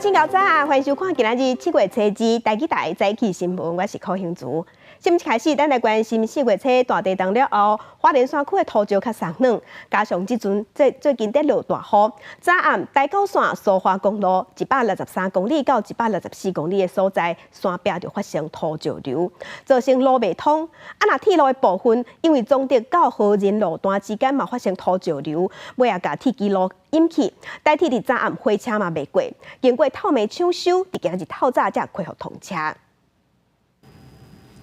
請較早，歡迎收看今仔日7月初二台語台早起新聞，我是柯興竹。新聞開始，咱來關心4月初大地動了後，花蓮山區的土石較鬆軟，加上這陣最近佇落大雨，昨暗台九線蘇花公路163公里到164公里的所在，山壁就發生土石流，造成路袂通。啊，若鐵路的部分，因為彰德到和仁路段之間嘛發生土石流，尾仔共鐵支路淹去，台鐵佇昨暗火車嘛袂過，經過透暝搶修，佇今日透早才恢復通車。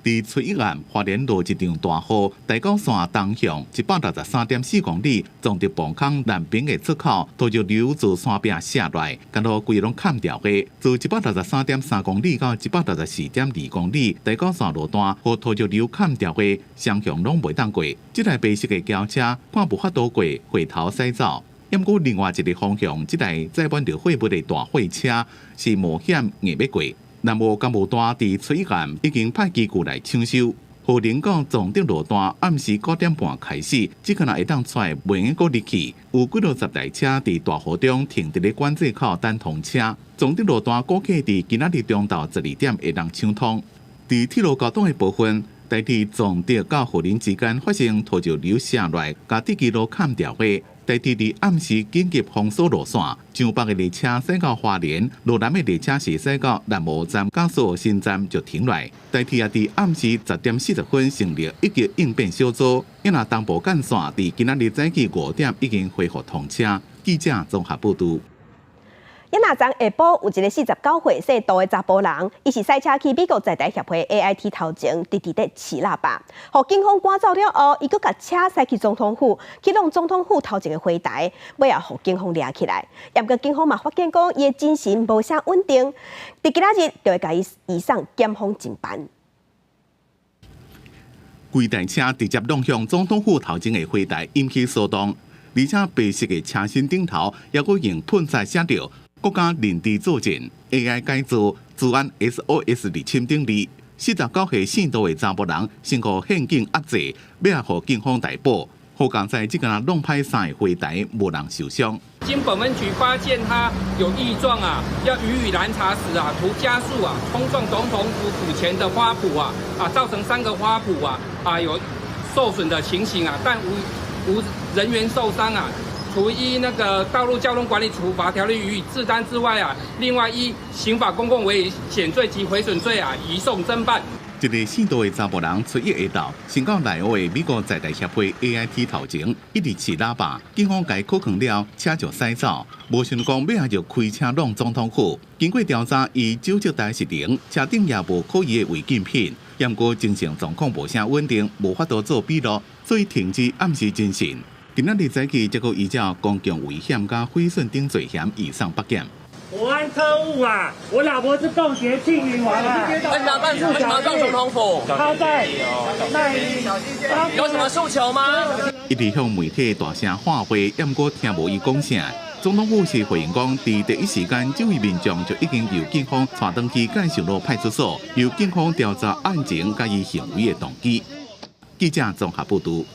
佇初一暗，花蓮落一場大雨，台九線東向163.4公里，彰德磅空南邊的出口，土石流自山壁瀉落來，干焦規攏崁掉的。自163.3公里到164.2公里，台九線路段予土石流崁掉的，雙向攏袂當過。這台白色的轎車看無法度過，回頭駛走。毋過另外一个方向，這台載滿著貨物的大貨車是冒險硬欲過。南澳工務段佇初一暗已經派機具來搶修，和仁到彰德路段暗時9點半開始，這可能會當出來袂用閣入去。有幾落十台車佇大雨中停佇咧管制口等通車。彰德路段估計佇今仔日中晝12點會當暢通。佇鐵路交通的部分，台鐵彰德到和仁之間發生土石流瀉落來，共鐵支路崁掉的。台鐵佇暗時緊急封鎖路線，彰北的列車駛到花蓮，羅南的列車是駛到南澳站、佮蘇澳新站就停落來。台鐵也佇暗時10點40分成立一級應變小組，因若東部幹線佇今仔日早起5點已經恢復通車。記者綜合報導。伊若昨下晡有一个49歲姓杜的查埔人，伊是駛車去美國在台協會 AIT 頭前，直直咧飼喇叭，予警方趕走了後，伊閣共車駛去總統府，去挵總統府頭前的花台，尾仔予警方掠起來。毋過警方嘛發現講，伊的精神無啥穩定，佇今仔日就會共伊移送檢方偵辦。規台車直接挵向總統府頭前的花台，引起騷動，而且白色的車身頂頭猶閣用噴漆寫著國家認知作戰 AI 改造資安 SOS 入侵等字，49歲姓杜的查埔人，先予憲警壓制，尾仔予警方逮捕。好佳哉這个挵歹三个花台，無人受傷。經本分局發現他有異狀啊，要予以攔查時啊，圖加速啊，衝撞總統府府前的花圃啊，造成三個花圃啊有受損的情形啊，但無人員受傷啊。除依那個道路交通管理處罰條例予以治單之外啊，另外依刑法公共危險罪及毀損罪啊，移送偵辦。一个姓杜的查埔人初一下晝，先到內湖的美國在台協會 AIT 頭前，一直飼喇叭，警方共伊扣銬了，車就駛走。無想講尾仔就開車挵總統府。經過調查，伊酒測值是零，車頂也無可疑的違禁品。毋過精神狀況無啥穩定，無法度做筆錄，所以停止暗時偵訊。今仔日早起，這個依照公共危險佮毀損等罪嫌移送北檢。國安特務啊！我老婆是凍結慶雲王啊！為什麼辦？為什麼撞總統府？他在那裡。有什麼訴求嗎？一直向媒體大聲喊話，毋過聽無伊講啥。總統府是回應講，佇第一時間，這位民眾就已經由警方帶轉去介壽路派出所，由警方調查案情佮伊行為的動機。記者綜合報導。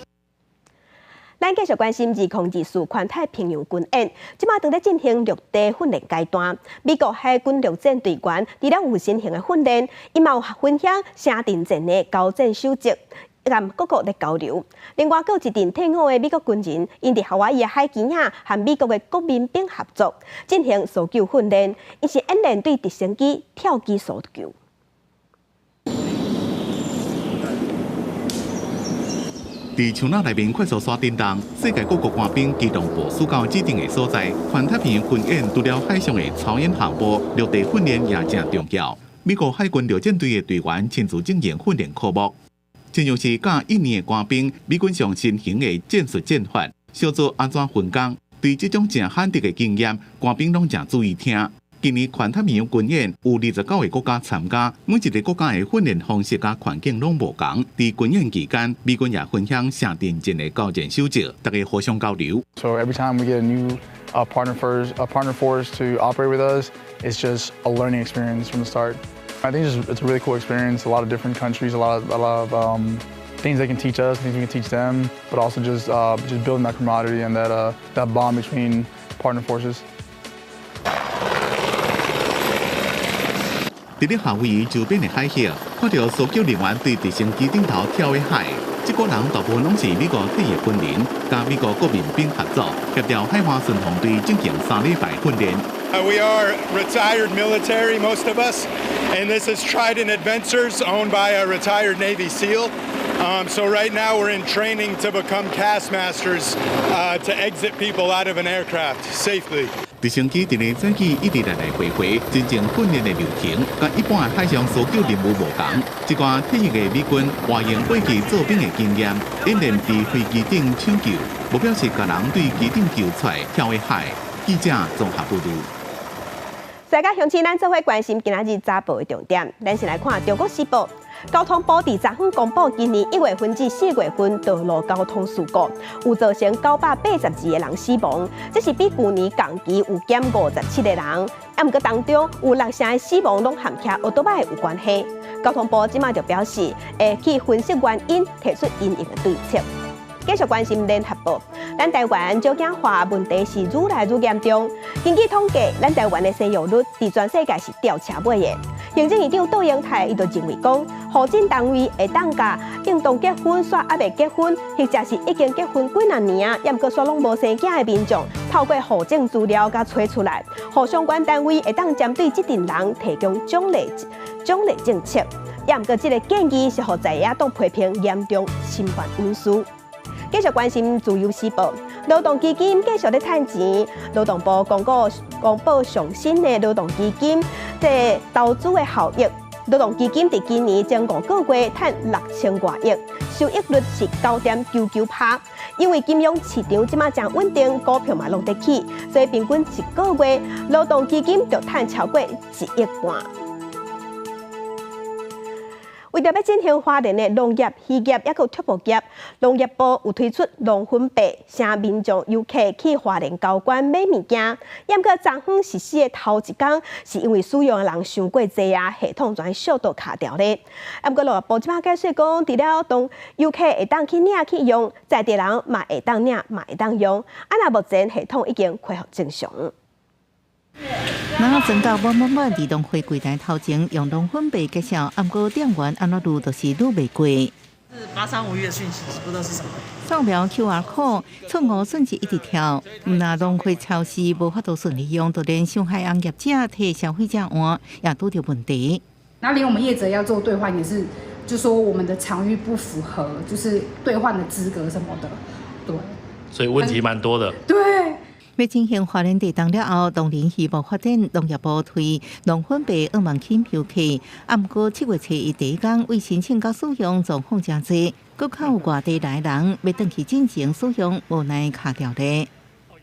咱繼續關心2024環太平洋軍演，這馬正咧進行陸地訓練階段。美國海軍陸戰隊員除了有新型的訓練，伊嘛有分享城鎮戰的交戰守則，佮各國咧交流。另外，閣有一陣退伍的美國軍人，𪜶佇夏威夷的海墘仔，和美國的國民兵合作進行搜救訓練，𪜶是演練對直升機跳機搜救。佇樹林內面快速徙振動，世界各國官兵機動部署到指定的所在。環太平洋軍演除了海上的操演項目，陸地訓練也誠重要。美國海軍陸戰隊的隊員親自進行訓練科目，親像是教一年的官兵，美軍上新型的戰術戰法，小組按怎分工。對這種誠罕得的經驗，官兵攏誠注意聽。今年環太平洋軍演有29個國家參加，每一個國家的訓練方式佮環境攏無仝。佇軍演期間，美軍也分享城鎮戰的交戰守則，大家互相交流。 So every time we get a new partner force to operate with us, it's just a learning experience from the start. I think it's a really cool experience. A lot of different countries, a lot of things they can teach us, things we can teach them, but also just building that camaraderie and that bond between partner forces. 佇咧夏威夷周邊的海域，看著搜救人員對直升機頂頭跳入海。這個人大部分攏是美國退役軍人，佮美國國民兵合作，協調海岸巡防隊進行3禮拜訓練。 We are retired military, most of us, and this is Trident Adventures, owned by a retired Navy SEAL. So right now we're in training to become cast masters to exit people out of an aircraft safely. 直升機佇咧早起一直來來回回，真正訓練的流程，佮一般的海上搜救任務無仝。這寡退役的美軍活用過去做兵的經驗，演練佇飛機頂搶救，目標是共人對機頂救出來，跳入海。記者綜合報導。大家鄉親，咱做伙關心今仔日早報的重點。咱先來看《中國時報》，交通部佇昨昏公布，今年1月份至4月份道路交通事故有造成982個人死亡，這是比舊年仝期有減57個人。啊，毋過當中有六成的死亡攏和騎歐多擺有關係。交通部這馬就表示，會去分析原因，提出因應的對策。繼續關心聯合報，咱台灣少子化問題是愈來愈嚴重。根據統計，咱台灣的生育率佇全世界是吊車尾的。行政院長杜英泰伊就認為講，戶政單位會當共應當結婚煞猶未結婚，或者是已經結婚幾若年啊，猶毋過煞攏無生囝的民眾，透過戶政資料共揣出來，予相關單位會當針對這陣人提供獎勵政策。猶毋過這個建議是予在野黨批評嚴重侵犯隱私。繼續關心自由時報，勞動基金繼續咧趁錢。勞動部公布上新的勞動基金這投資的效益。勞動基金佇今年前5個月趁6000外億，收益率是9.99%。因為金融市場這馬誠穩定，股票嘛攏佇起，所以平均一個月勞動基金就趁超過1.5億。為著欲振興花蓮的農業、漁業猶閣畜牧業，農業部有推出農分幣，請民眾遊客去花蓮交關買物件。毋過昨昏實施的頭一工，是因為使用的人傷過濟啊，系統全小度卡著咧。毋過農業部這馬解釋講，除了當遊客會當去領去用，在地人嘛會當領嘛會當用。啊，若目前系統已經恢復正常。那轉到滿滿滿佇農會櫃台頭前用農分幣結賬，毋過店員按怎擼就是擼袂過。是8351的訊息，不知道是什麼。掃描 QR code，錯誤數字一直跳。毋但農會超市無法度順利用，就連上海行業者替消費者換，也拄著問題。那連我們業者要做兌換，也是就說我們的場域不符合，就是兌換的資格什麼的，對。所以問題蠻多的。對。欲振興花蓮地動了後，農林漁牧發展農業部推農分幣向望吸引遊客，毋過7月初一第一工為申請佮使用狀況誠濟，閣較有外地來人欲轉去進行使用，無奈卡著咧。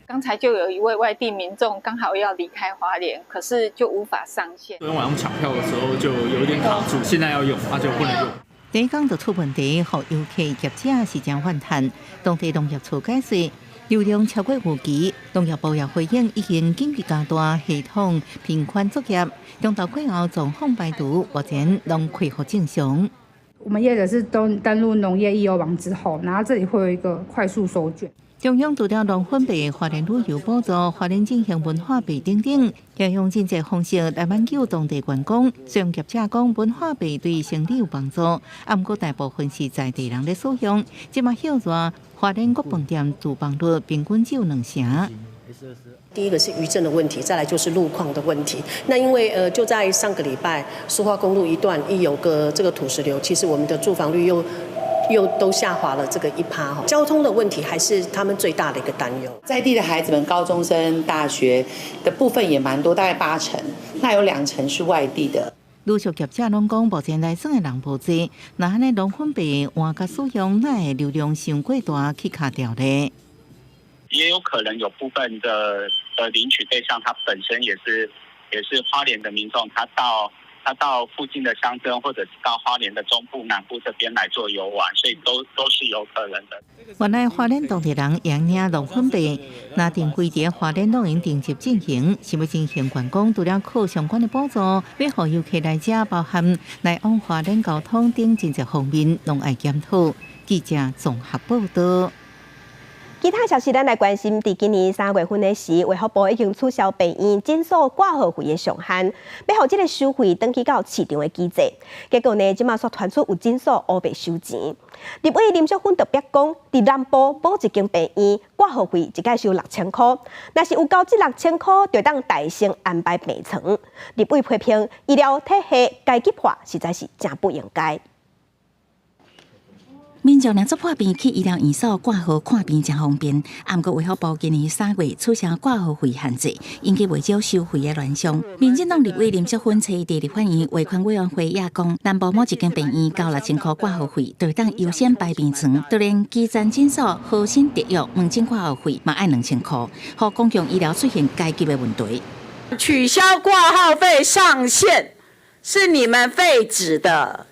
剛才就有一位外地民眾剛好要離開花蓮，可是就無法上線。昨天晚上搶票的時候就有點卡住，現在要用，那就不能用。第一工就出問題，予遊客業者是誠怨嘆。當地農業處解釋，流量超過預期，農業部也回應已經緊急加大系統頻寬作業，中晝過後狀況排除，目前攏恢復正常。我們業者是都登錄農業易優網之後，然後這裡會有一個快速收券。中央除了農分幣、花蓮旅遊補助、花蓮振興文化幣等等，也用真濟方式來挽救當地觀光。雖然業者講文化幣對生意有幫助，毋過大部分是在地人咧使用。這馬歇熱，花蓮各飯店住房率平均只有2成。第一個是餘震的問題，再來就是路況的問題。那因為就在上個禮拜，蘇花公路一段一有個這個土石流，其實我們的住房率又都下滑了這個1趴哈。交通的問題還是他們最大的一個擔憂。在地的孩子們，高中生、大學的部分也蠻多，大概8成，那有2成是外地的。陸續業者攏講，目前來耍的人無濟，若按呢農分幣換佮使用，哪會流量傷過大去卡著咧？也有可能有部分的領取對象，他本身也是花蓮的民眾，他到附近的鄉鎮，或者是到花蓮的中部、南部這邊來做遊玩，所以都是有可能的。原來花蓮當地人用領農分幣，若定規佇花蓮攏用定級進行，想欲振興觀光，除了靠相關的補助，欲予遊客來遮，包含來往花蓮交通等真濟方面，攏愛檢討。記者綜合報道。其他消息，咱來關心，佇今年三月份的時，衛福部已經取消病院診所掛號費的上限，欲予這个收費轉去到市場的機制。結果呢，這馬煞傳出有診所烏白收錢。立委林淑芬特別講，佇南部某一間病院掛號費一擺收六千箍，若是有夠這六千箍，就當代先安排病床。立委批評醫療體系階級化，實在是誠不應該。民眾若做破病去醫療院所掛號看病誠方便，毋過衛福部今年三月取消掛號費限制，引起袂少收費的亂象。民進黨立委林淑芬佇立法院衛權委員會也講，南部某一間病院交六千箍掛號費，就當優先排病床，就連基層診所、好心特約門診掛號費嘛愛2000箍，予公共醫療出現階級的問題。取消掛號費上限是你們廢止的。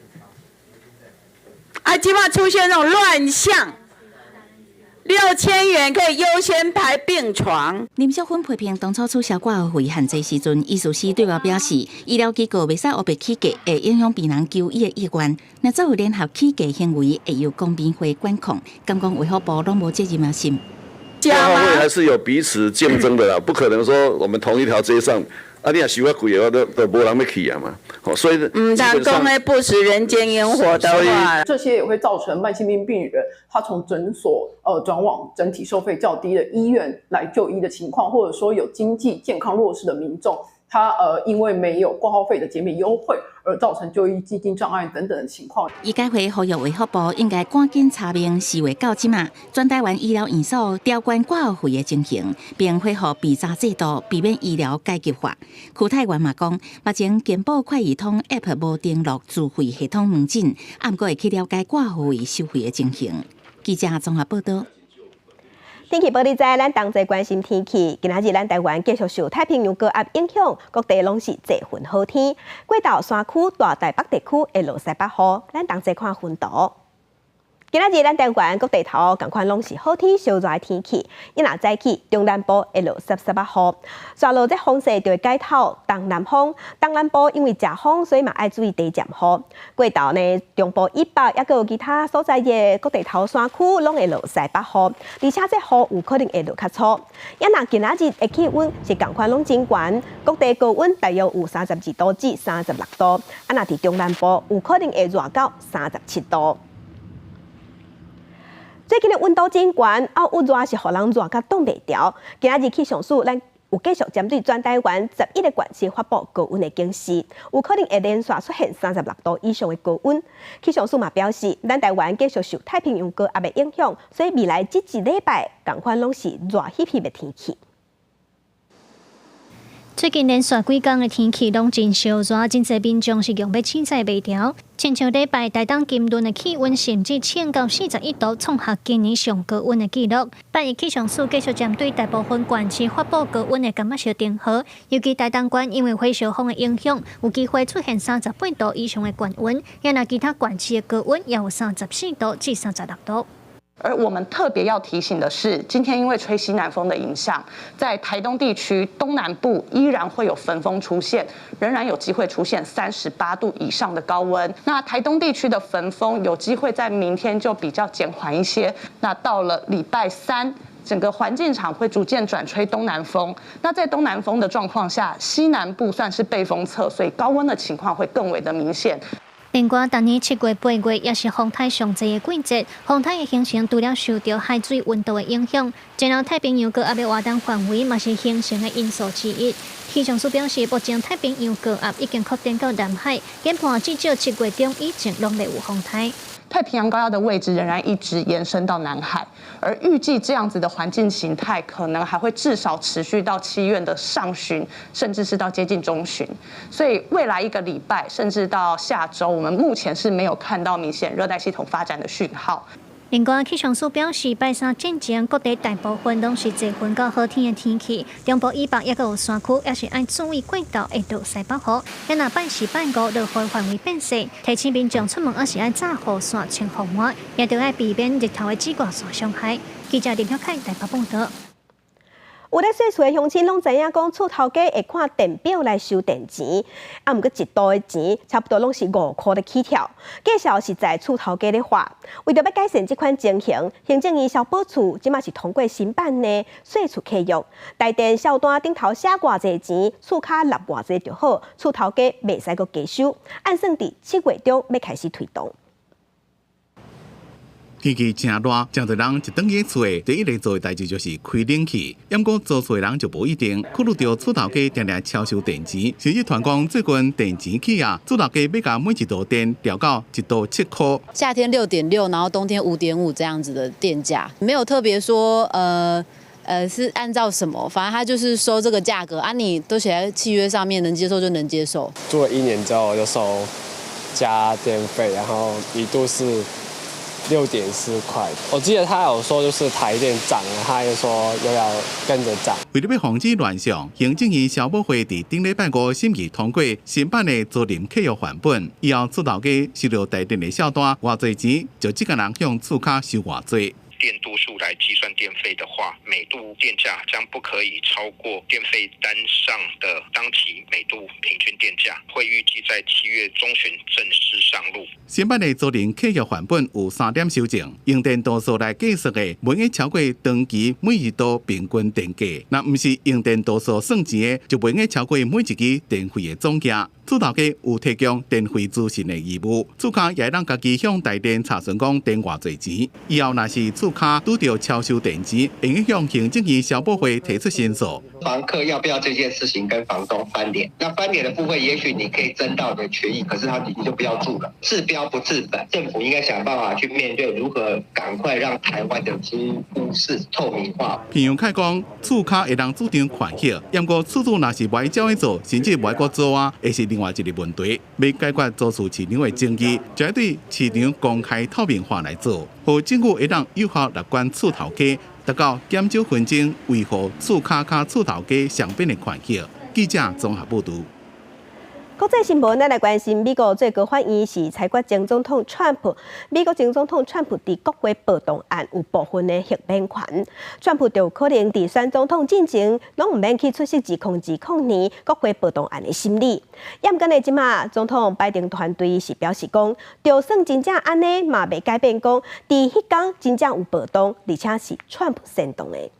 啊，這馬出現這種亂象，6000元可以優先排病床。林淑芬批評當初取消掛號費限制時陣，醫師是對外表示，醫療機構袂使烏白起價，會影響病人求醫的意願。若做聯合起價行為，會由公平會管控。敢講衛福部攏無責任啊心。掛號費還是有彼此競爭的啦，不可能說我們同一條街上。啊，你若收較貴的話，都無人欲去啊嘛。所以毋通講的不食人間煙火的話，這些也會造成慢性病病人他從診所轉往整體收費較低的醫院來就醫的情況，或者說有經濟健康弱勢的民眾，他因為沒有掛號費的減免優惠而造成就醫資金障礙等等的情況。醫改會呼籲衛福部應該趕緊查明4月到這馬，全台灣醫療院所調懸掛號費的情形，並恢復備查制度，避免醫療階級化。邱泰源嘛講，目前健保快易通 App 無登錄自費系統門診，毋過會去了解掛號費收費的情形。記者綜合報道。天氣報你知，咱同齊關心天氣。今仔日咱台灣繼續受太平洋高壓影響，各地攏是濟雲好天。過晝山區、大台北地區會落西北雨，咱同齊看雲圖。今仔日咱台灣各地頭仝款攏是好天燒熱的天氣，伊若早起中南部會落濕濕仔雨，煞落這風勢就會改透東南風。東南部因為食風，所以嘛愛注意低漸雨。過晝呢，中部以北抑閣有其他所在的各地頭山區攏會落西北雨，而且這雨有可能會落較粗。抑若今仔日的氣溫是仝款攏真懸，各地高溫大約有32度至36度，啊若佇中南部有可能會熱到37度。最近的溫度真懸，啊有熱是予人熱甲擋袂牢。今仔日氣象署咱有繼續針對全台灣11個縣市發布高溫的警示，有可能會連續出現36度以上的高溫。氣象署嘛表示，咱台灣繼續受太平洋高壓的影響，所以未來這一禮拜仝款攏是熱煦煦的天氣。最近連續幾工的天氣攏真燒熱，真濟民眾是用欲凊彩袂牢。親像禮拜台東金崙的氣溫甚至衝到41度，創下今年上高溫的紀錄。拜一氣象署繼續針對大部分縣市發布高溫的柑仔色燈號，尤其台東縣因為火燒風的影響，有機會出現38度以上的高溫。也若其他縣市的高溫也有34度至36度。而我們特別要提醒的是，今天因為吹西南風的影響，在台東地區東南部依然會有焚風出現，仍然有機會出現38度以上的高溫。那台東地區的焚風有機會在明天就比較減緩一些。那到了禮拜三，整個環境場會逐漸轉吹東南風。那在東南風的狀況下，西南部算是背風側，所以高溫的情況會更為的明顯。另外，逐年7月、8月也是風颱上濟的季節，風颱的形成除了受著海水溫度的影響，然後太平洋高壓的活動範圍嘛是形成的因素之一。氣象署表示，目前太平洋高壓已經擴展到南海，研判至少7月中以前攏會有風颱。太平洋高壓的位置仍然一直延伸到南海，而預計這樣子的環境形態可能還會至少持續到7月的上旬，甚至是到接近中旬。所以未來一個禮拜，甚至到下週，我們目前是沒有看到明顯熱帶系統發展的訊號。另外，氣象署表示，拜三進前各地大部分攏是濟雲到好天的天氣，中部以北抑閣有山區，也是愛注意過晝會落西北雨。若拜四、拜五落雨範圍變細，提醒民眾出門猶是愛罩雨傘、穿雨帽，也著愛避免日頭的紫外線傷害。記者林曉凱台北報道。有咧稅厝的鄉親攏知影講，厝頭家會看電表來收電錢，啊，毋過一度的錢差不多攏是5箍咧起跳，價數實在厝頭家咧花。為著欲改善這款情形，行政院消保處這馬是通過新版的稅厝契約，台電數單頂頭寫偌濟錢，厝跤納偌濟就好，厝頭家袂使閣加收。按算佇7月中欲開始推動。天氣誠熱，誠濟人一轉去厝的第一个做的代誌就是開冷氣。毋過租厝的人就無一定，考慮著厝頭家定定超收電錢，甚至傳講最近電錢起啊，厝頭家欲共每一度電調到1度7箍。夏天6.6，然後冬天5.5這樣子的電價，沒有特別說是按照什麼，反正他就是收這個價格啊，你都寫在契約上面，能接受就能接受。住了一年之後就收加電費，然後一度是6.4塊，我記得他有說就是台電漲了，他又說又要跟着漲。為著欲防止亂象，行政院消保會佇頂禮拜五審議通過新版的租賃契約範本，以後厝頭家收著台電的數單，偌濟錢就這個人向厝跤收偌濟。電度數來計算電費的話，每度電價將不可以超過電費單上的當期每度平均電價，會預計在7月中旬正式上路。新版的租賃契約範本有三點修正，用電度數來計算的，袂用超過當期每一度平均電價；若毋是用電度數算錢的，就袂用超過每一支電費的總價。厝頭家有提供電費資訊的義務，厝跤也會當家己向台電查詢講電偌濟錢。以後若是厝跤拄著超收電錢，會用向行政院消保會提出申訴。房客要不要這件事情跟房東翻臉？那翻臉的部分，也許你可以爭到你的權益，可是他你就不要住了。治標不治本，政府應該想辦法去面對，如何趕快讓台灣的租屋市透明化。朋友開講，厝跤會當主張權益，毋過厝主若是無愛照做，甚至無愛閣租啊，會是另外一个問題。欲解決租厝市場的爭議，就愛對市場公開透明化來做，予政府會當有效來管厝頭家，達到減少紛爭、維護厝跤佮厝頭家雙邊的權益。記者綜合報導。國際新聞，咱來關心美國最高法院是裁決前總統川普。美國前總統川普佇國會暴動案有部分的豁免權，川普就有可能佇選總統進前，攏毋免去出席2020年國會暴動案的審理。毋過呢，這馬總統拜登團隊是表示講，就算真正按呢，嘛袂改變講，佇彼工真正有暴動，而且是川普煽動的。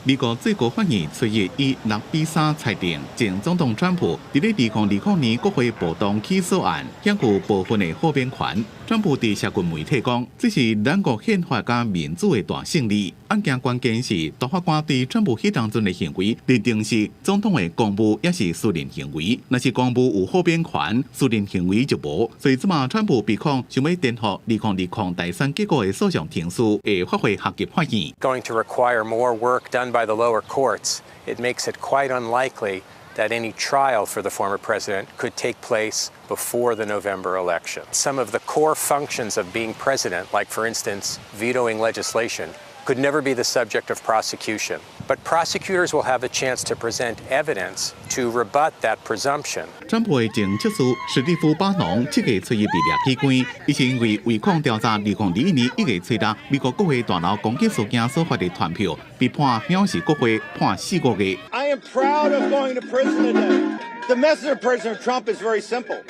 美國最高法院初一以6比3裁定，前總統川普佇咧2020年國會暴動起訴案享有部分的豁免權。川普佇社群媒體講，這是咱國憲法佮民主的大勝利。案件關鍵是大法官對川普彼當陣的行為認定是總統的公務，抑是私人行為。若是公務有豁免權，私人行為就無。所以這馬川普被控想欲顛覆2020大選結果的訴訟程序，會發回下級法院。 Going to require more work done by the lower courts. It makes it quite unlikely that any trial for the former president could take place before the November election. Some of the core functions of being president, like, for instance, vetoing legislation, could never be the subject of prosecution. But prosecutors will have a chance to present evidence to rebut that presumption. 川普的前律師史蒂夫·巴農7月初一被掠去關，伊是因為違抗調查2021年1月初六美國國會大樓攻擊事件所發的傳票，被判藐視國會判4個月。 I am proud of going to prison today. The message of President Trump is very simple.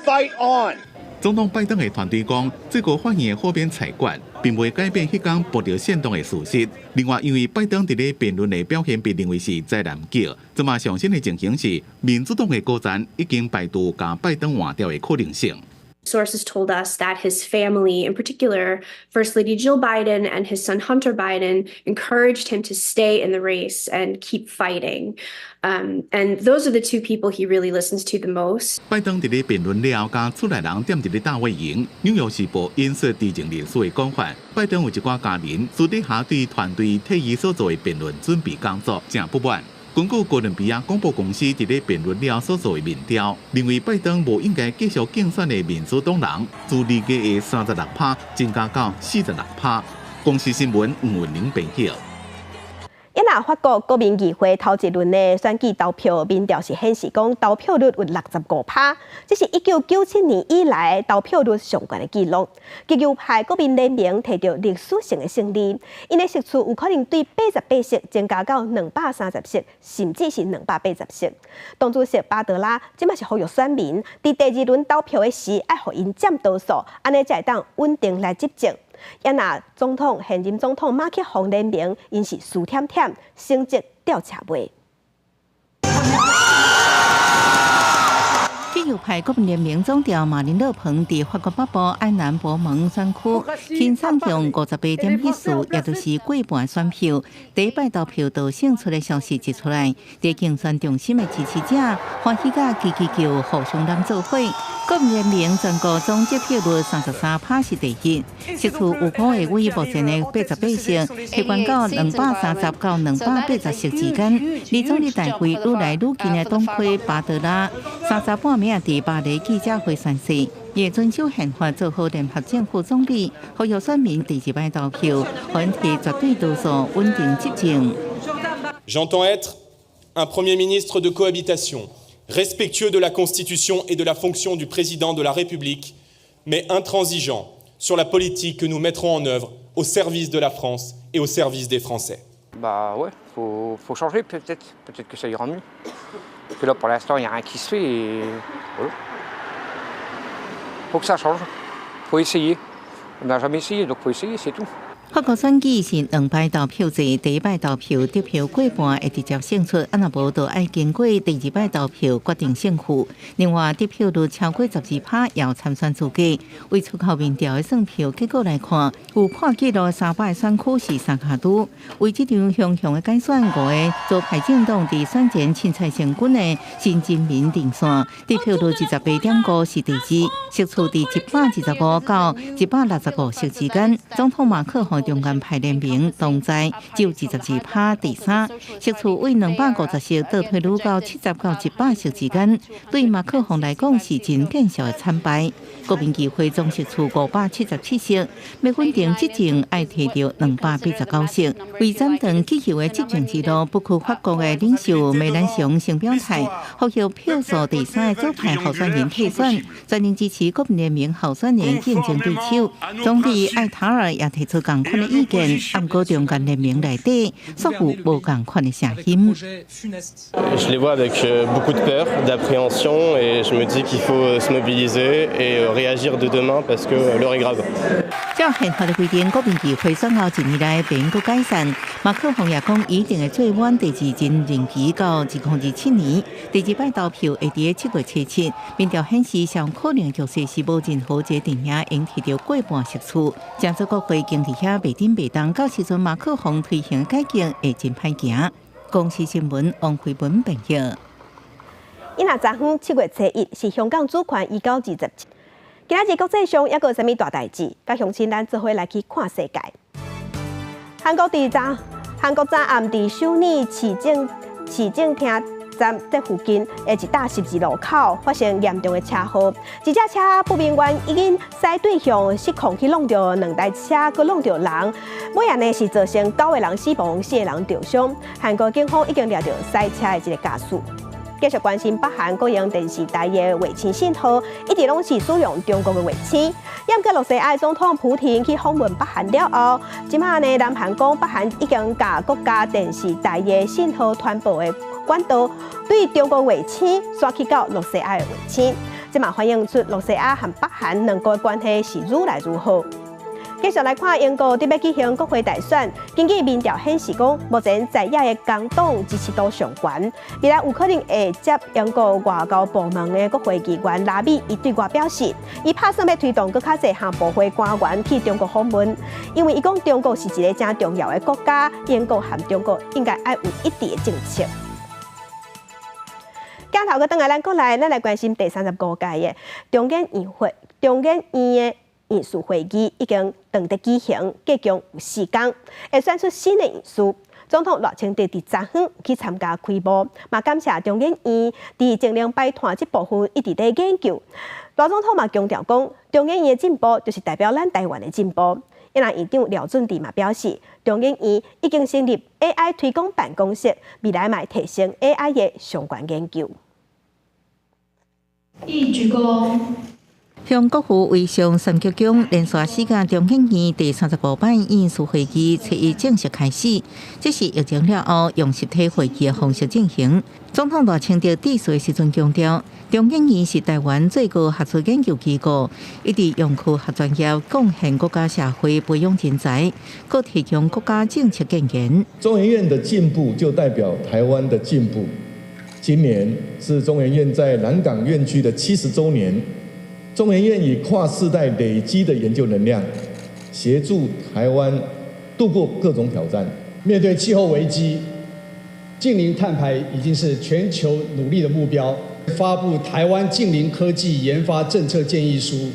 Fight on. 總統拜登的團隊講，最高法院的豁免裁決，並袂改變彼工暴力煽動的事實。另外，因為拜登佇咧辯論的表現被認為是災難級，這馬上新的情形是，民主黨的高層已經排除共拜登換掉的可能性。 Sources told us that his family, in particular, First Lady Jill Biden and his son Hunter Biden, encouraged him to stay in the race and keep fighting. And those are the two people he really listens to the most. 拜登佇咧辯論了後，佮厝內人踮佇咧大衛營。紐約時報引述知情人士的講法，拜登有一寡家人私底下對團隊替伊所做的辯論準備工作誠不滿。根據哥倫比亞廣播公司佇咧辯論了所做的民調，認為拜登無應該繼續競選的民主黨人，自2月的36趴增加到46趴。公視新聞吳文玲編譯。伊若法國國民議會頭一輪的選舉投票，民調是顯示講投票率有65%，這是1997年以來投票率上懸的紀錄。極右派國民聯盟提著歷史性的勝利，𪜶的席次有可能對88席增加到230席，甚至是280席。黨主席巴德拉這馬是呼籲選民，佇第二輪投票的時，愛予𪜶佔多數，按呢才會當穩定來執政。啊若總統現任總統馬克宏聯盟，𪜶是輸忝忝，成績吊車尾。極右派國民聯盟總召馬林勒龐佇法國北部埃南博蒙選區，輕鬆用58.14，也就是過半選票，第一擺投票就勝出的消息一出來，佇競選中心的支持者歡喜甲嘰嘰叫，互相攬做伙。國民聯盟全國總得票率33%是第一，席次有可能會為目前的88席，提懸到230到280席之間。離總理大位愈來愈近的黨魁巴德拉，三十半暝佇巴黎記者會宣誓，會遵守憲法做好聯合政府總理，呼籲選民第二擺投票，予𪜶提絕對多數穩定執政。 J'entends être un Premier ministre de cohabitation, respectueux de la Constitution et de la fonction du président de la République, mais intransigeant sur la politique que nous mettrons en œuvre au service de la France et au service des Français. Bah ouais, faut changer peut-être, peut-être que ça ira mieux. Parce que là, pour l'instant, il n'y a rien qui se fait et voilà. Faut que ça change, faut essayer. On n'a jamais essayé, donc faut essayer, c'est tout. 法國選舉是兩擺投票制，第一擺投票得票過半會直接勝出，啊若無就愛經過第二擺投票決定勝負。另外，得票率超過12%也有參選資格。為出口民調的算票結果來看，有破紀錄300個選區是三跤拄。為這場雄雄的改選，五个左派政黨佇選前凊彩成軍的新人民陣線，得票率28.5是第二，席次佇125到165席之間。總統馬克宏中間派聯盟同在只有22%，第三，席次為250席倒退嚕到70到100席之間，對馬克宏來講是真見笑的慘敗。國民議會總席次577席，欲穩定執政愛提著289席。為斬斷極右的執政之路，不屈法國的領袖梅蘭雄先表態，呼籲票數第三的左派候選人退選，全力支持國民聯盟候選人競爭對手。總理艾塔爾也提出仝款的意見，毋過中間聯盟內底煞有無仝款的聲音。 Je les vois avec beaucoup de peur, d'appréhension, et je me dis qu'il faut se mobiliser et réagir dès demain parce que l'heure est grave. 照憲法的規定，國民議會選後一年內袂閣解散。馬克宏也講，一定會做滿第二任任期到2027年。第二擺投票會佇7月7日。民調顯示，上可能局勢是無任何一個陣營會提著過半席次。成座國會經佇遐袂振袂動，到時陣馬克宏推行改革會真歹行。公視新聞王慧文編譯。伊若昨昏7月初1是香港主權移交27。今仔日國際上猶閣有啥物大代誌？佮鄉親咱做伙來去看世界。韓國昨暗佇首爾市政廳站這附近的一搭十字路口發生嚴重的車禍，一隻車不明原因駛對向失控去挵著兩台車，閣挵著人，尾仔呢是造成九個人死亡，四個人受傷。韓國警方已經掠著駛車的這個駕駛。繼續關心北韓國營電視台的衛星信號，一直攏是使用中國的衛星。毋過，羅西亞總統普廷去訪問北韓了後，這馬呢，南韓講北韓已經共國家電視台的信號傳播的管道對中國衛星徙去到羅西亞的衛星，這嘛反映出羅西亞和北韓兩國的關係是愈來愈好。繼續來看英國準備舉行國會大選，根據民調顯示講，目前在野的工黨支持度上懸，未來有可能會接英國外交部門的國會議員拉米，伊對外表示，伊拍算欲推動閣較濟項部會官員去中國訪問，因為伊講中國是一個誠重要的國家，英國和中國應該愛有一致的政策。鏡頭閣轉來咱國內，咱來關心第三十五屆的中研院會中研院的院士會議已經正佇舉行，計共有4工，會選出新的院士。總統賴清德佇昨昏去參加開幕，嘛感謝中研院佇節能排碳這部分一直佇研究。賴總統嘛強調講，中研院的進步就是代表咱台灣的進步。啊若院長廖俊智嘛表示，中研院已經成立 AI 推廣辦公室，未來嘛會提升 AI 的相關研究。一鞠躬。向國父遺像三鞠躬，連續四屆中研院第三十五擺院士會議初一正式開始。這是疫情了後用實體會議的方式進行。總統賴清德致辭的時陣強調，中研院是台灣最高學術研究機構，一直用科學專業貢獻國家社會，培養人才，閣提供國家政策建言。中研院的進步就代表台灣的進步。今年是中研院在南港院區的70週年。中研院以跨世代累積的研究能量，協助台灣度過各種挑戰。面對氣候危機，淨零碳排已經是全球努力的目標。發布台灣淨零科技研發政策建議書，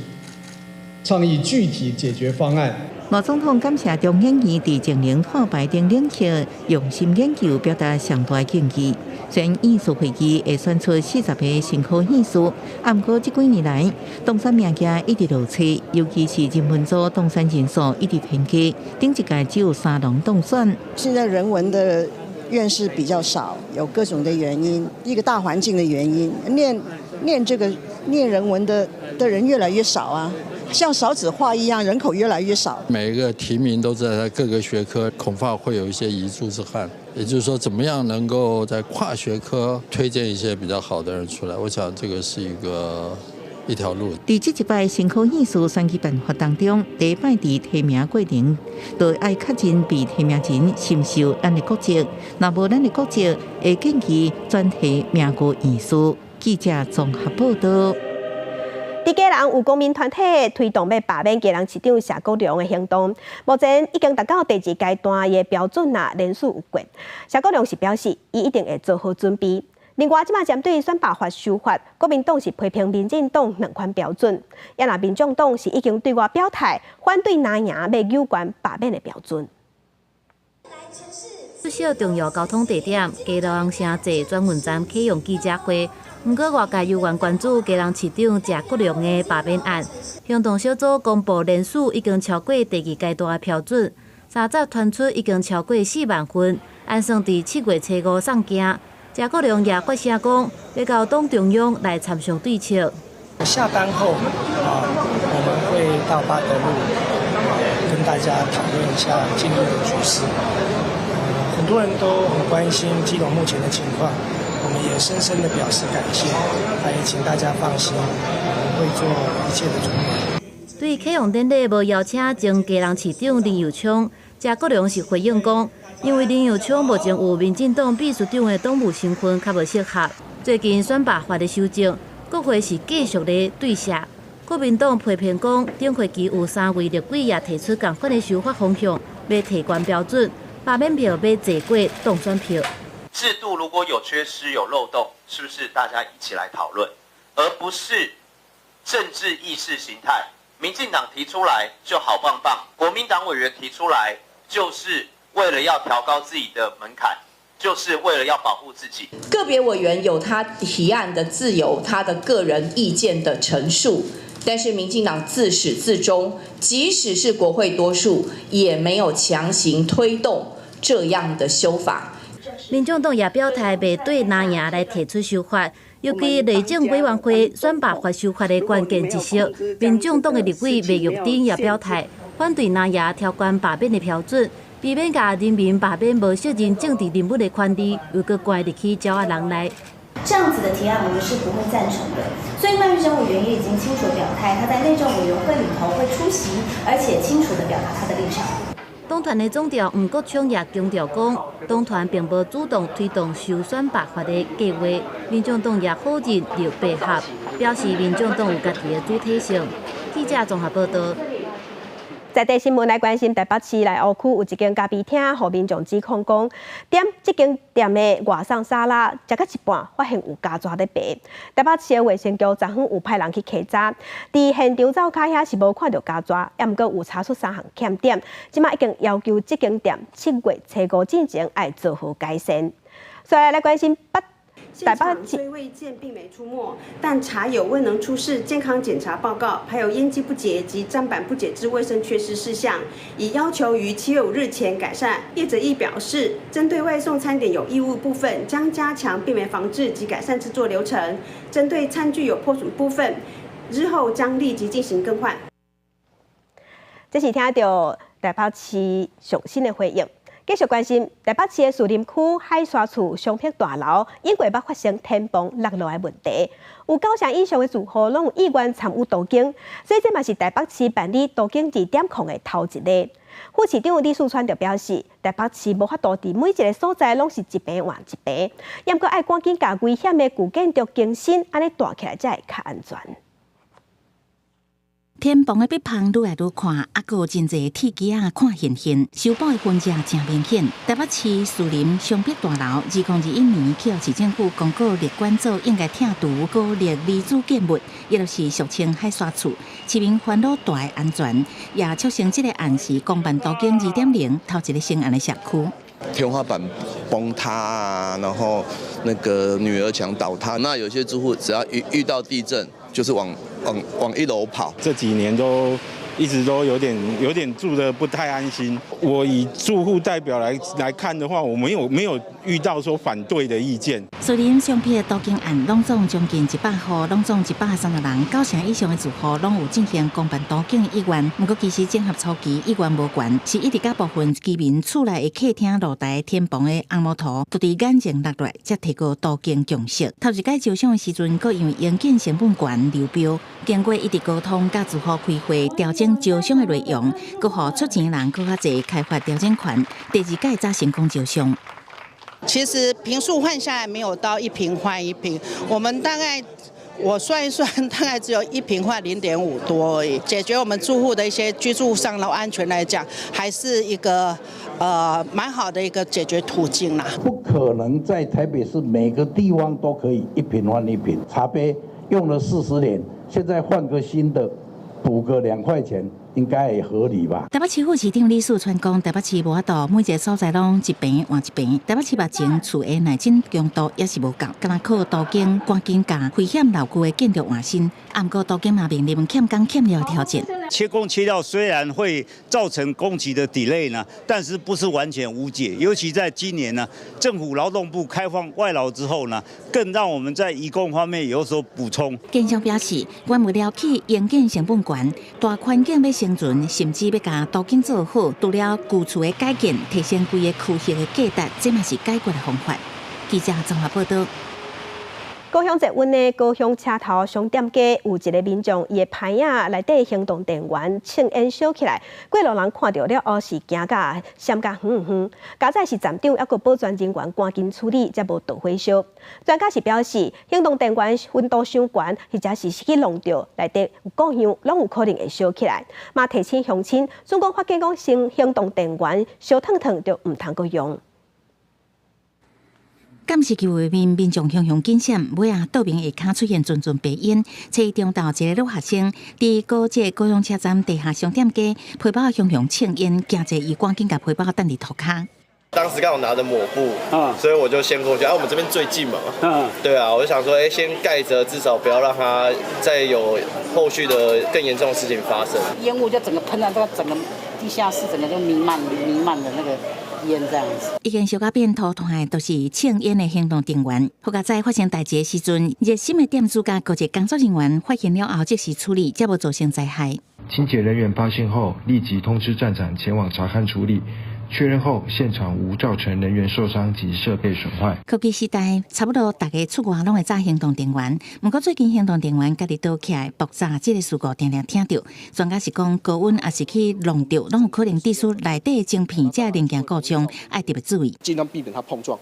倡議具體解決方案。賴總統感謝中研院佇淨零碳排等領域用心研究，表達上大敬意。雖然院士會議會選出40個新科院士，啊，毋過這幾年來，當選名額一直落冊，尤其是人文組當選人數一直偏低，頂一屆只有三人當選。現在人文的院士比較少，有各種的原因，一個大環境的原因，念這個念人文的人越來越少啊。像少子化一樣，人口越來越少。每一個提名都在各個學科，恐怕會有一些遺珠之憾。也就是說，怎麼樣能夠在跨學科推薦一些比較好的人出來？我想這個是一條路。佇這一擺新科院士選舉辦法當中，第一擺佇提名過程，就愛確認被提名人是毋是有咱的國籍，若無咱的國籍，會建議轉提名過院士。記者綜合報道。佇基隆有公民團體推動欲罷免基隆市長謝國樑的行動，目前已經達到第二階段的標準啦，連署有過。謝國樑是表示，伊一定會做好準備。另外，這擺針對選罷法修法，國民黨是批評民進黨兩款標準，也若民眾黨是已經對外表態，反對藍營欲有關罷免的標準。不少重要交通地點，基隆城際轉運站啟用記者會。毋過外界猶原關注基隆市長謝國樑的罷免案。行動小組公布連署已經超過第二階段的標準，三十傳出已經超過4萬份，按算佇7月初5送件。謝國樑也發聲講，欲交黨中央來參詳對策。下班後啊，我們會到八德路跟大家討論一下今日的局勢。很多人都很關心基隆目前的情況。我們也深深的表示感謝，也請大家放心，我們會做一切的準備。對啟用典禮無邀請前基隆市長林右昌，謝國樑是回應講，因為林右昌目前有民進黨秘書長的黨務身份，較無適合。最近選罷法的修正，國會是繼續咧對謝。國民黨批評講，頂會期有三位立委也提出仝款的修法方向，欲提懸標準，罷免票欲濟過當選票。制度如果有缺失、有漏洞，是不是大家一起來討論，而不是政治意識形態？民進黨提出來就好棒棒，國民黨委員提出來就是為了要調高自己的門檻，就是為了要保護自己。個別委員有他提案的自由，他的個人意見的陳述，但是民進黨自始至終，即使是國會多數，也沒有強行推動這樣的修法。民眾黨也表態，袂對藍營來提出修法，尤其內政委員會選罷法修法的關鍵一席，民眾黨的立委麥玉珍也表態，反對藍營調懸罷免的標準，避免共人民罷免無適任政治人物的權利，又閣關入去鳥仔籠內。這樣子的提案，我們是不會贊成的。所以麥玉珍委員也已經清楚表態，他在內政委員會裡頭會出席，而且清楚地表達他的立場。黨團的總召黃國昌也強調講，黨團並無主動推動修選罷法的計劃，民眾黨也否認綠白合，表示民眾黨有家己的主體性。記者綜合報道。在地新聞來關心，台北市內湖區有一間咖啡廳，予民眾指控講，點這間店的外送沙拉，食到一半發現有虼蛇佇爬。台北市的衛生局昨昏有派人去稽查，佇現場灶跤遐是無看著虼蛇，也毋過有查出三項欠點，這馬已經要求這間店7月初5之前愛做好改善。所以來關心北。台北雖未見病媒出沒，但查有未能出示健康檢查報告，還有煙機不潔及砧板不潔之衛生缺失事項，已要求於7月5日前改善。業者亦表示，針對外送餐點有異物部分，將加強病媒防治及改善製作流程。針對餐具有破損部分，日後將立即進行更換。這是聽著台北市上新的回應。繼續關心台北市的士林區海沙厝雙碧大樓，永過捌發生天棚落落來問題，有九成以上的住戶攏有意願參與都更，所以這嘛是台北市辦理都更2.0的頭一例。副市長李四川就表示，台北市無法度佇每一个所在攏是一坪換一坪，毋過愛趕緊共危險的舊建築更新，按呢蹛起來才會較安全。天棚的壁縫愈來愈寬，猶閣有真濟鐵枝仔看現現，修補的痕跡誠明顯。台北市士林雙碧大樓，2021年去予市政府公告列管做應該拆除高力離子建物，也就是俗稱海沙厝。市民煩惱蹛的安全，也促成這个案是公辦都更2.0頭一个成案的社區。天花板崩塌啊，然後那個女兒牆倒塌，那有些住戶只要一遇到地震，就是往一樓跑。這幾年都一直都有點住得不太安心。我以住戶代表來看的話，我沒有遇到說反對的意見。士林雙碧都更案，攏總將近100戶，攏總130人，九成以上的住戶攏有進行公辦都更的意願。毋過其實整合初期意願無懸，是一直佮部分居民厝內的客廳露台天棚的紅毛塗，都佇眼前落來，才提高都更共識。頭一擺招商的時陣，閣因為營建成本懸流標，經過一直溝通，佮住戶開會調整招商的內容，閣予出錢人閣較濟開發調整權。第二屆才成功招商。其實坪數換下來沒有到一坪換一坪，我們大概我算一算，大概只有一坪換0.5多而已。解決我們住戶的一些居住上的安全來講，還是一個蠻好的一個解決途徑啦。不可能在台北市每個地方都可以一坪換一坪，茶杯用了40年，現在換個新的，補個2塊錢。應該會合理吧？台北市副市長李四川講，台北市無法度每一个所在攏一坪換一坪。台北市目前厝的耐震強度也是無夠，敢若靠都更趕緊共危險老舊的建築換新。毋過都更嘛面臨欠工欠料挑戰。缺工缺料雖然會造成工期的 delay 呢，但是不是完全無解。尤其在今年呢，政府勞動部開放外勞之後呢，更讓我們在移工方面有所補充。建商表示，原物料起營建成本懸，大環境欲生存，甚至欲共都更做好，除了舊厝的改建，提升規个區域的價值，這嘛是解決的方法。記者綜合報導。高雄捷運的高雄車頭商店街有一个民眾，伊的棚仔內底行動電源衝煙燒起來，過路人看著了後是驚甲閃甲遠遠。佳哉是站長猶閣保全人員趕緊處理，才無導火燒。專家是表示，行動電源溫度傷懸，或者是去弄著內底有固相，攏有可能會燒起來。嘛提醒鄉親，總講發現講行動電源燒燙燙，就毋通閣用。監視器畫面，民眾雄雄緊閃，尾仔桌面下跤出現陣陣白煙。初一中晝，一个女學生佇高捷高雄車站地下商店街，皮包雄雄衝煙，驚濟伊趕緊共皮包擲佇塗跤。當時剛好拿着抹布，所以我就先過去。啊，我們這邊最近嘛，對啊，我就想說，哎，先蓋着，至少不要讓它再有後續的更嚴重的事情發生。煙霧就整個噴到這個整個地下室，整個就彌漫彌漫的那個煙這樣子。已經燒甲變塗塗的，都是衝煙的行動電源。好佳哉發生代誌的時陣，熱心的店主佮高捷工作人員發現了後，即時處理，才無造成災害。清潔人員發現後，立即通知站長前往查看處理。確認後，現場無造成人員受傷及設備損壞。科技時代，差不多逐家出外攏會紮行動電源。毋過最近行動電源家己倒起來爆炸，這个事故定定聽著。專家是講高溫抑是去弄著，攏有可能致使內底的晶片這零件故障，愛特別注意。盡量避免它碰撞。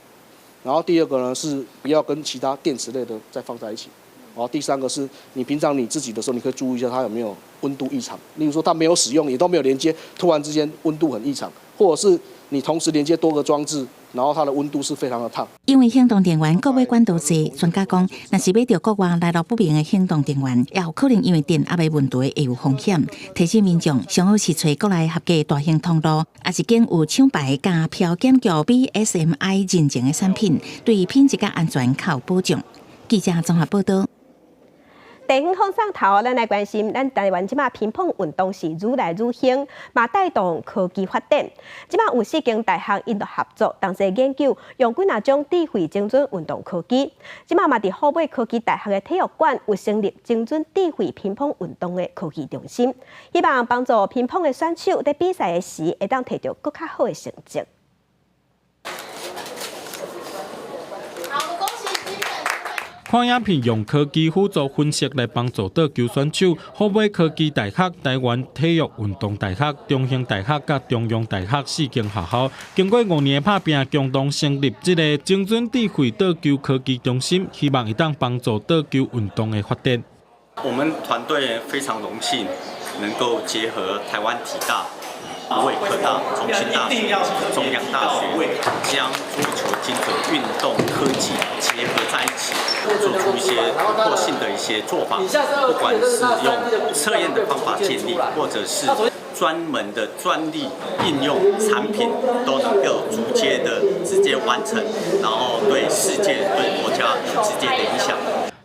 然後第二個呢，是不要跟其他電池類的再放在一起。然後第三個是你平常你自己的時候，你可以注意一下它有沒有溫度異常。例如說它沒有使用，也都沒有連接，突然之間溫度很異常，或者是你同時連接多個裝置，然後它的溫度是非常的燙。因為行動電源國外管道濟，專家講，若是買著國外來路不明的行動電源，也有可能因為電壓的問題會有風險。提醒民眾，上好是揣國內合格大型通路，抑是揀有廠牌佮漂檢局 BSMI 認證的產品，對品質佮安全較有保障。記者綜合報道。地方放送頭，咱來關心，咱台灣這馬乒乓運動是愈來愈興，嘛帶動科技發展。這馬有四間大學𪜶合作，同齊研究用幾若種智慧精準運動科技。這馬嘛佇虎尾科技大學的體育館有成立精準智慧乒乓運動的科技中心，希望幫助乒乓的選手佇比賽的時會當提著閣較好的成績。看影片用科技輔助分析來幫助桌球選手。虎尾科技大學、台灣體育運動大學、中興大學佮中央大學四間學校，經過5年的拍拚，共同成立這个精準智慧桌球科技中心，希望會當幫助桌球運動的發展。我們團隊非常榮幸能夠結合台灣體大、虎尾科大、中興大學、中央大學，將桌球精準運動科技結合在一起，做出一些突破性的一些做法。不管是用測驗的方法建立，或者是專門的專利應用產品，都能夠直接的直接完成，然後對世界、對國家有直接的影響。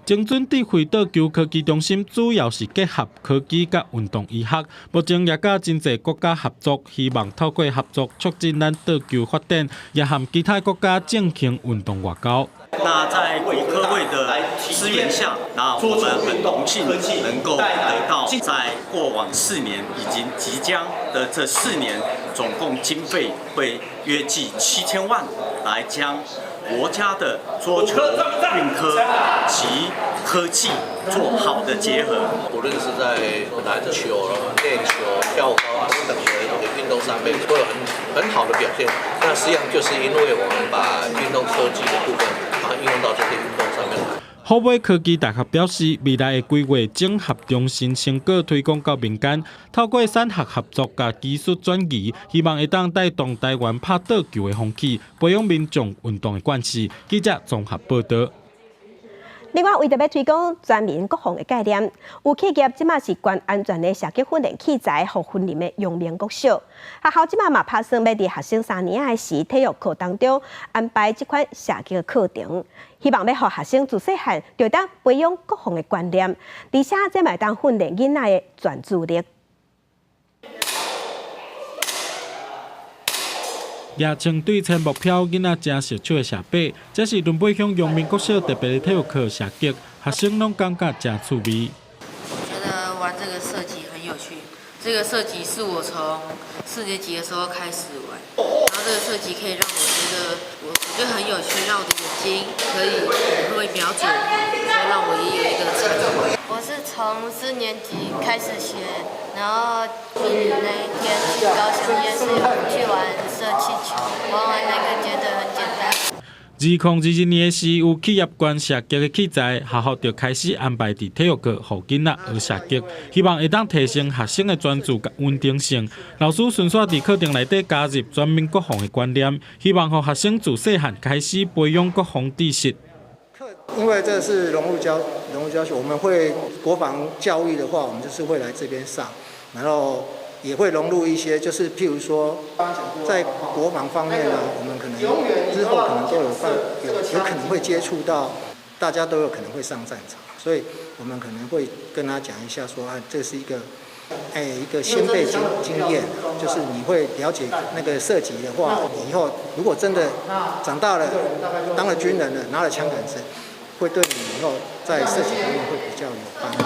精準智慧桌球科技中心主要是結合科技佮運動醫學，目前也佮真濟國家合作，希望透過合作促進咱桌球發展，也和其他國家進行運動外交。那在國科會的資源下，那我們很榮幸能夠得到在過往4年以及即將的這4年，總共經費會約計7000萬，來將國家的桌球、運科及科技做好的結合。無論是在籃球、練球、跳高等等的運動上面，都有很好的表現。那實際上就是因為我們把運動科技的部分，把它應用到這些運動上面來。虎尾科技大學表示，未來會規劃整合中心成果推廣到民間，透過產學合作佮技術轉移，希望會當帶動台灣拍桌球的風氣，培養民眾運動的慣勢。記者綜合報道。另外，為著欲推廣全民國防的概念，有企業這馬是捐安全的射擊訓練器材，予雲林的陽明國小學校這馬嘛拍算欲佇學生3年仔時體育課當中安排這款射擊的課程，希望欲予學生自細漢就當培養國防的觀念，而且這嘛會當訓練囡仔的專注力。也穿對前目標，囡仔誠熟手的射靶，這是崙背鄉陽明國小特別的體育課射擊，學生攏感覺誠趣味。我覺得玩這個射擊很有趣，這個射擊是我從4年級的時候開始玩，然後這個射擊可以讓我覺得我覺得很有趣，讓我的眼睛可以會瞄準，然後讓我也有一個成就。我是從4年級開始學，然後比那一天去高雄夜市去玩射氣球，玩完那個覺得很簡單。2022年時，有企業捐射擊的器材，學校就開始安排佇體育課，予囡仔學射擊，希望會當提升學生的專注佮穩定性。老師順紲佇課程內底加入全民國防的觀念，希望予學生自細漢開始培養國防知識。因為這是融入教學，我們會國防教育的話，我們就是會來這邊上，然後也會融入一些，就是譬如說，在國防方面呢，我們可能之後可能都有有可能會接觸到，大家都有可能會上戰場，所以我們可能會跟他講一下說，啊，這是一個，一個先輩經驗，就是你會了解那個射擊的話，你以後如果真的長大了，當了軍人了，拿了槍桿子，會對你以後在射擊方面會比較有幫助。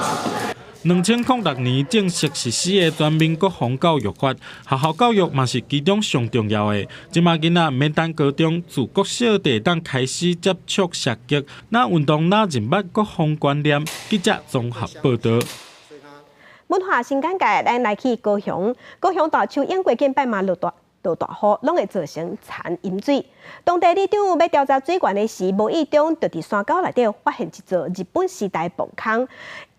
2006年正式實施的全民國防教育法，學校教育嘛是其中上重要的。這馬囡仔毋免等高中，自國小就會當開始接觸射擊，若運動若認捌國防觀念。記者綜合報道。文化新簡介，咱來去高雄。高雄大樹湧過近擺嘛落大雨，攏會造成田淹水。當地里長欲調查水源的時，無意中就佇山溝內底發現一座日本時代墓坑，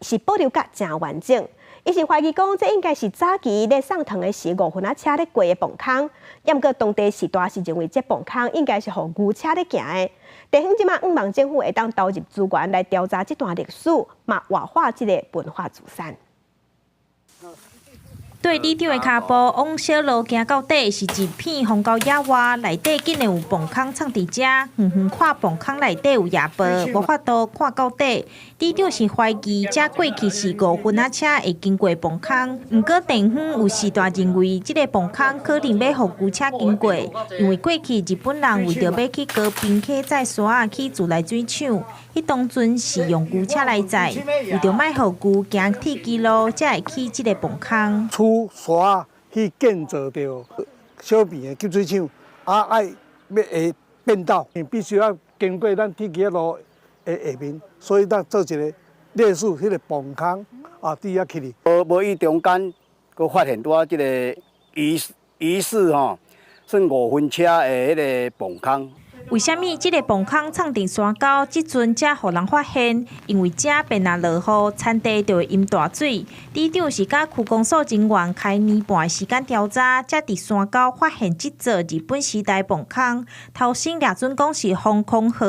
是保留甲誠完整。伊是懷疑講，這應該是早期咧送糖的時五分仔車咧過的磅空，毋過當地時代是認為這磅空應該是予牛車咧行的。地方這馬向望政府會當投入資源來調查這段歷史，嘛活化這个文化資產。對里長的跤步往小路行到底，是一片荒郊野外，內底竟然有磅空藏佇遮，遠遠看磅空內底有野步，無法度看到底。里長是懷疑這過去是五分仔車會經過磅空，毋過地方有時代認為這个磅空可能欲予牛車經過，因為過去日本人為著欲去高屏溪載沙仔去自來水廠，彼當陣是用牛車來載，為著莫予牛行鐵支路，才會起這个磅空。出沙去建造著小平的給水廠，啊愛欲會變道，必須要經過咱鐵支路的下面，所以咱做一个類似彼个磅空啊，佇遐起哩。無無意中間，閣發現拄仔這个疑疑似吼，算五分車的彼个磅空。為啥物這个磅空藏佇山溝，這陣才予人發現？因為遮變若落雨，田地就會淹大水。里長是佮區公所人員開年半的時間調查，才佇山溝發現這座日本時代磅空。頭先掠準講是防空號，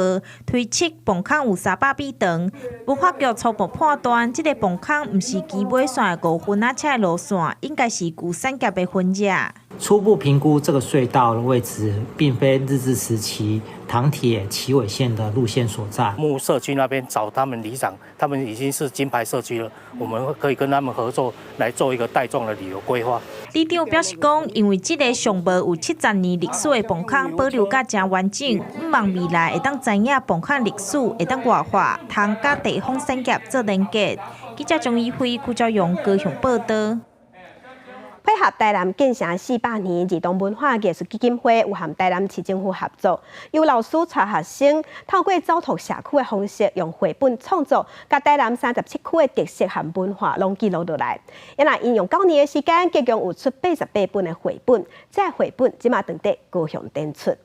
推測磅空有300米長。文化局初步判斷，這个磅空毋是基尾線的五分仔車的路線，應該是舊產業的痕跡。初步評估，這個隧道的位置並非日治時期糖鐵旗尾線的路線所在。木社區那邊找他們里長，他們已經是金牌社區了，我們可以跟他們合作來做一個帶狀的旅遊規劃。里長表示講，因為這个上無有70年歷史的磅空保留甲誠完整，向望未來會當知影磅空歷史，會當活化，通佮地方產業做連結。記者張怡輝、邱昭勇高雄報導。配合台南建城400年兒童文化藝術基金會，有和台南市政府合作，由老師帶學生透過走讀社區的方式，用繪本創作，共台南37區的特色和文化攏記錄落來。因為𪜶用9年的時間，結共有出88本的繪本，這个繪本這馬當佇高雄展出。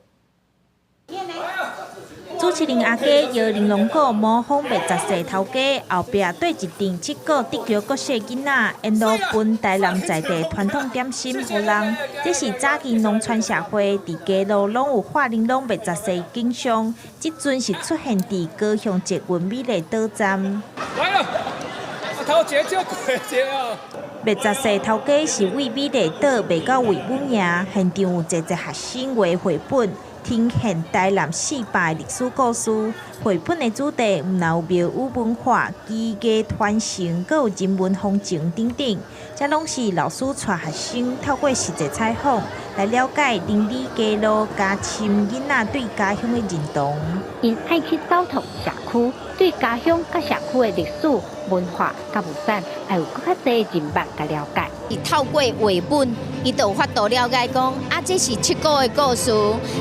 主持人阿家搖玲瓏鼓模仿麥雜世頭家，後壁綴一陣七股得橋國小囡仔，沿路分台南在地傳統點心予人。這是早期農村社會佇街路攏有畫玲瓏麥雜世景象，這陣是出現佇高雄捷運美麗島站。來了，頭前就過節啊！麥雜世頭家是為美麗島賣到衛武營，現場有濟濟學生畫繪本。呈現台南400歷史故事，繪本的主題毋但有廟宇文化、技藝傳承，閣有人文風情等等，這攏是老師帶學生透過實際採訪來了解鄰里街路加深囡仔對家鄉的認同。𪜶愛去走透社區，對家鄉佮社區的歷史文化佮物產，愛有閣較濟認捌佮了解。伊透過繪本，伊就有法度了解講，啊，這是七股的故事，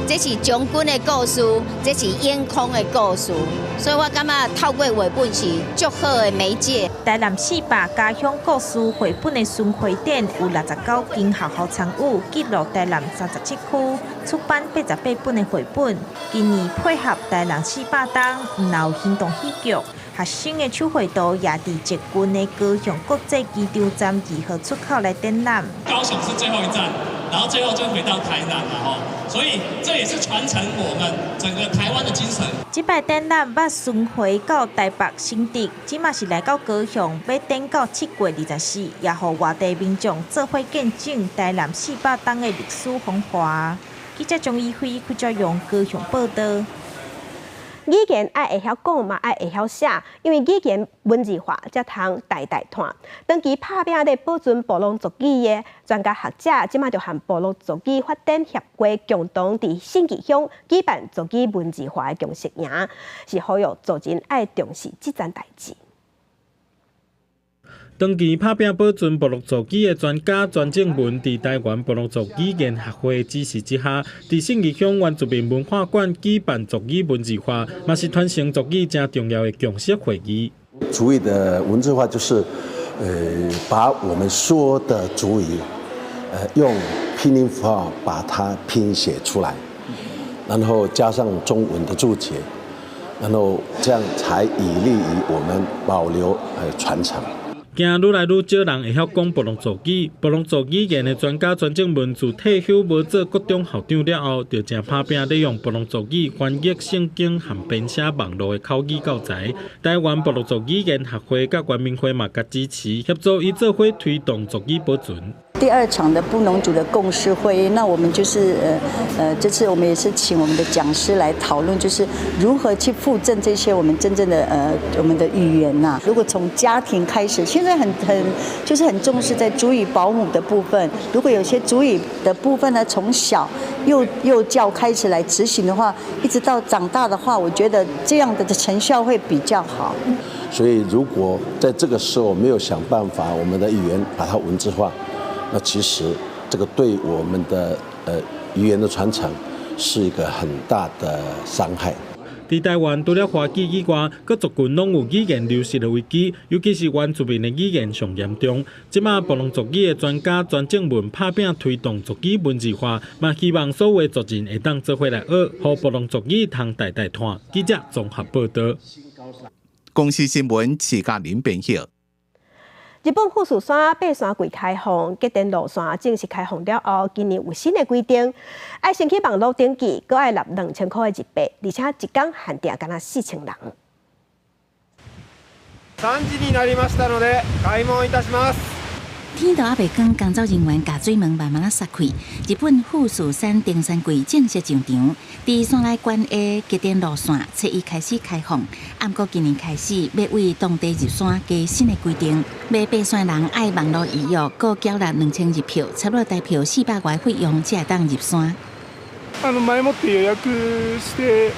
這是將軍的故事，這是永康的故事，所以我感覺透過繪本是足好的媒介。台南400家鄉故事繪本的巡迴展有69間學校參與，記錄台南37區，出版88本的繪本。今年配合台南400冬，毋但有行動戲劇。學生的手繪圖也佇捷運的高雄國際機場站2號出口來展覽。高雄是最後一站，然後最後就回到台南了吼，所以這也是傳承我們整個台灣的精神。這擺展覽捌巡迴到台北、新竹，這馬是來到高雄，欲展到7月24，也予外地民眾做伙見證台南400冬的歷史風華。記者張怡輝、邱昭勇高雄報導。語言愛會曉講嘛，愛會曉寫，因為語言文字化才通代代傳。長期拍拚咧保存部落族語的專家學者，這馬就和部落族語發展協會共同佇信義鄉舉辦族語文字化的共識營，是呼籲族人愛重視這件代誌。長期拍拚保存部落族語的專家專正文，佇台灣部落族語言學會支持之下，佇信義鄉原住民文化館舉辦族語文字化，嘛是傳承族語誠重要的共識會議。族語的文字化就是，把我們說的族語，用拼音符號把它拼寫出來，然後加上中文的注解，然後這樣才以利於我們保留和傳承。驚愈來愈少人會曉講布農族語。布農族語言的專家專正文自退休無做國中校長了後，就誠拍拚咧用布農族語翻譯聖經和編寫網路的口語教材。台灣布農族語言學會佮原民會嘛共支持，協助伊做伙推動族語保存。第二場的布農族的共識會議，那我們就是這次我們也是請我們的講師來討論，就是如何去復振這些我們真正的我們的語言吶。如果從家庭開始，現在很就是很重視在族語保姆的部分。如果有些族語的部分呢，從小幼教開始來執行的話，一直到長大的話，我覺得這樣的成效會比較好。所以，如果在這個時候沒有想辦法，我們的語言把它文字化，那其實這個對我們的語言的傳承是一個很大的傷害。佇台灣，除了華語以外，各族群攏有語言流失的危機，尤其是原住民的語言上嚴重。這馬布農族語的專家專正文拍拚推動族語文字化，嘛希望所有族人會當做伙來學，予布農族語通代代傳。記者綜合報導。公視新聞徐嘉玲編譯。日本富士山爬山季開放，急電路線正式開放了後，今年有新的規定，愛先去網路登記，閣愛納2000箍的日幣，而且一工限定干焦4000人。 3時になりましたので開門いたします。天都猶未光，工作人員共水門慢慢仔閂開。日本富士山登山季正式上場，佇山內縣的急電路線，初一開始開放。毋過今年開始，欲為當地入山加新的規定，欲爬山人愛網路預約，閣繳納2000日票，差不多台票400外費用，才會當入山。前もって予約して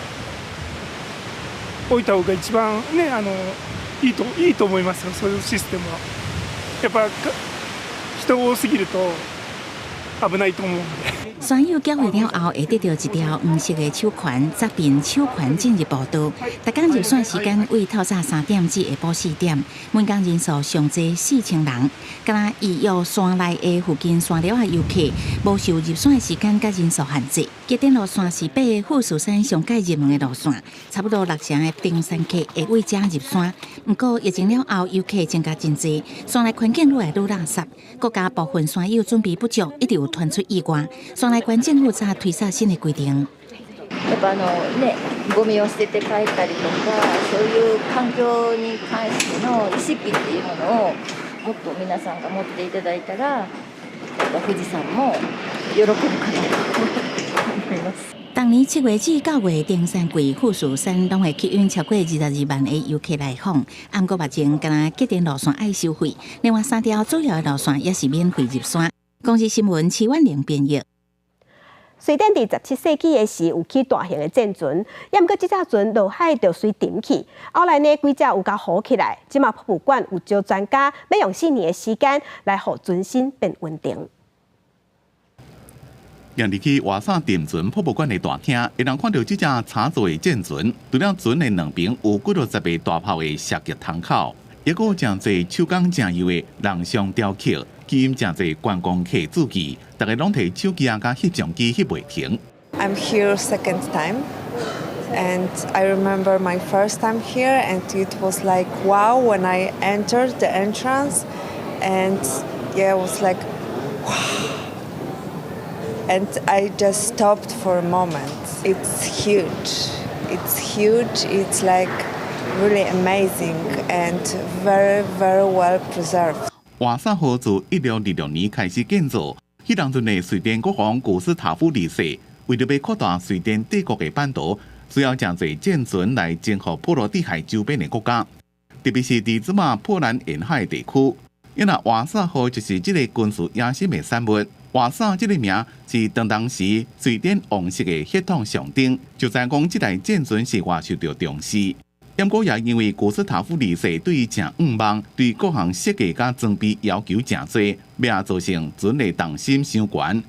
おいた方が一番ね、いいと思いますよ。そういうシステムは。やっぱ人多すぎると危ないと思うんで。山友繳費了後，會得著一條黃色的手環，方便手環進入步道。逐工入山時間為透早3點至下晡4點，每工人數上濟4000人。敢若預約山內的附近山寮仔遊客，無受入山的時間佮人數限制。急電路線是爬富士山上蓋熱門的路線，差不多六成的登山客會為遮入山。毋過疫情了後，遊客增加真濟，山內環境愈來愈垃圾，閣加部分山友準備不足，一直有傳出意外。山內縣政府才推出新的規定。やっぱね、ゴミを捨てて帰ったりとか、そういう環境に関しての意識っていうものをもっと皆さんが持っていただいたら、やっぱ富士山も喜ぶかなと思います。逐年7月至9月登山季，富士山攏會吸引超過22萬个遊客來訪。毋過目前，干焦急電路線愛收費，另外三條主要的路線也是免費入山。公視新聞徐婉玲編譯。瑞典佇17世紀的時有起大型的戰船，猶毋過這隻船落海就隨沉去。後來呢，幾隻有共好起來，這馬博物館有招專家，欲用4年的時間來予船身變穩定。行入去瓦薩沉船博物館的大廳，會當看著這隻柴做的戰船。除了船的兩邊有幾若十个大炮的射擊窗口，抑閣有誠濟手工誠幼的人像雕刻，吸引誠濟觀光客注意。逐家攏提手機啊，佮翕相機翕袂停。 I'm here second time, and I remember my first time here, and it was like wow when I entered the entrance, and yeah, it was like wow. And I just stopped for a moment. It's huge. It's huge. It's like really amazing and very, very well preserved. 瓦薩號自1626年開始建造，彼當陣的瑞典國王古斯塔夫二世為著欲擴大瑞典帝國的版圖，需要誠濟戰船來征服波羅的海周邊的國家，特別是佇這馬波蘭沿海地區。因為瓦薩號就是這個軍事野心的產物。瓦薩這個名是當當時瑞典王室的血統象徵，就知講這台戰船是偌受著重視。毋過也因為古斯塔夫二世對伊誠向望，對各項設計佮裝備要求誠濟，欲造成船的重心傷懸。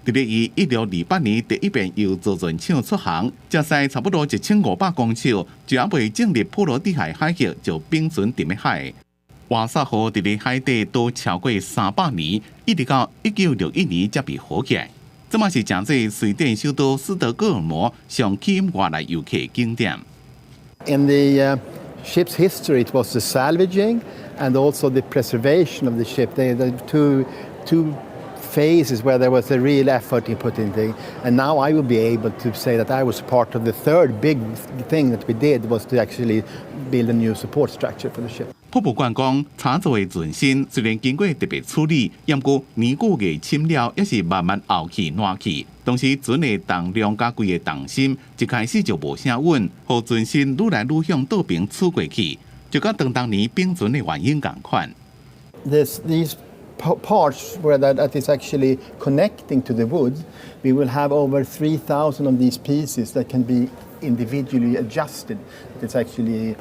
佇咧伊1628年第一遍由造船廠出航，才駛差不多1500公尺，就猶未進入波羅的海海域，就冰船沉佇海。瓦薩號佇咧海底都超過300年，一直到1961年才被好起來。這嘛是誠濟瑞典首都斯德哥爾摩上吸引外來遊客景點。 In the Ship's history, it was the salvaging and also the preservation of the ship. The two phases where there was a real effort in putting things. And now I will be able to say that I was part of the third big thing that we did, was to actually build a new support structure for the ship. 博物館講，柴做的船身雖然經過特別處理，毋過年久月深了，也是慢慢凹去爛去。同時，船的重量佮規个重心一開始就無啥穩，予船身愈來愈向倒爿趨過去，就佮當年冰船的原因仝款。 These parts where that is actually connecting to the wood, we will have over 3,000 of these pieces that can be individually adjusted. It's actually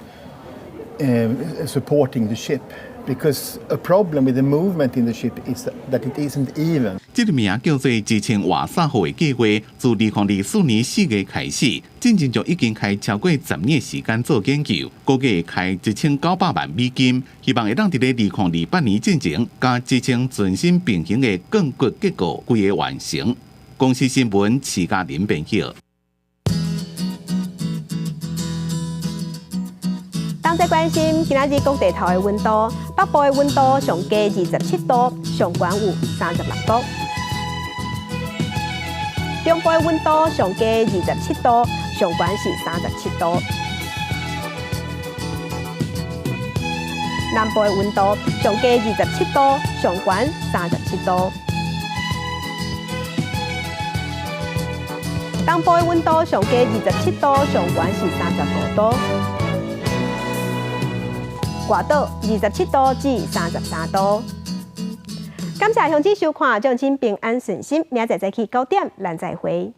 supporting the ship, because a problem with the movement in the ship is that it isn't even. 這个名叫做支撐瓦薩號的計劃，自2024年4月開始，進前就已經開超過10年時間做研究，估計會開1900萬美金，希望會當佇咧2028年進前，共支撐船身平衡的鋼骨結構規个完成。公視新聞徐嘉玲編譯。再關心今仔日各地頭的溫度，北部的溫度上低27度，上懸有36度；中部的溫度上低27度，上懸是37度；南部的溫度上低27度，上懸37度；東部的溫度上低27度，上懸是35度。外島27度至33度。感謝鄉親收看，祝恁平安順心。明仔載早起9點，咱再會。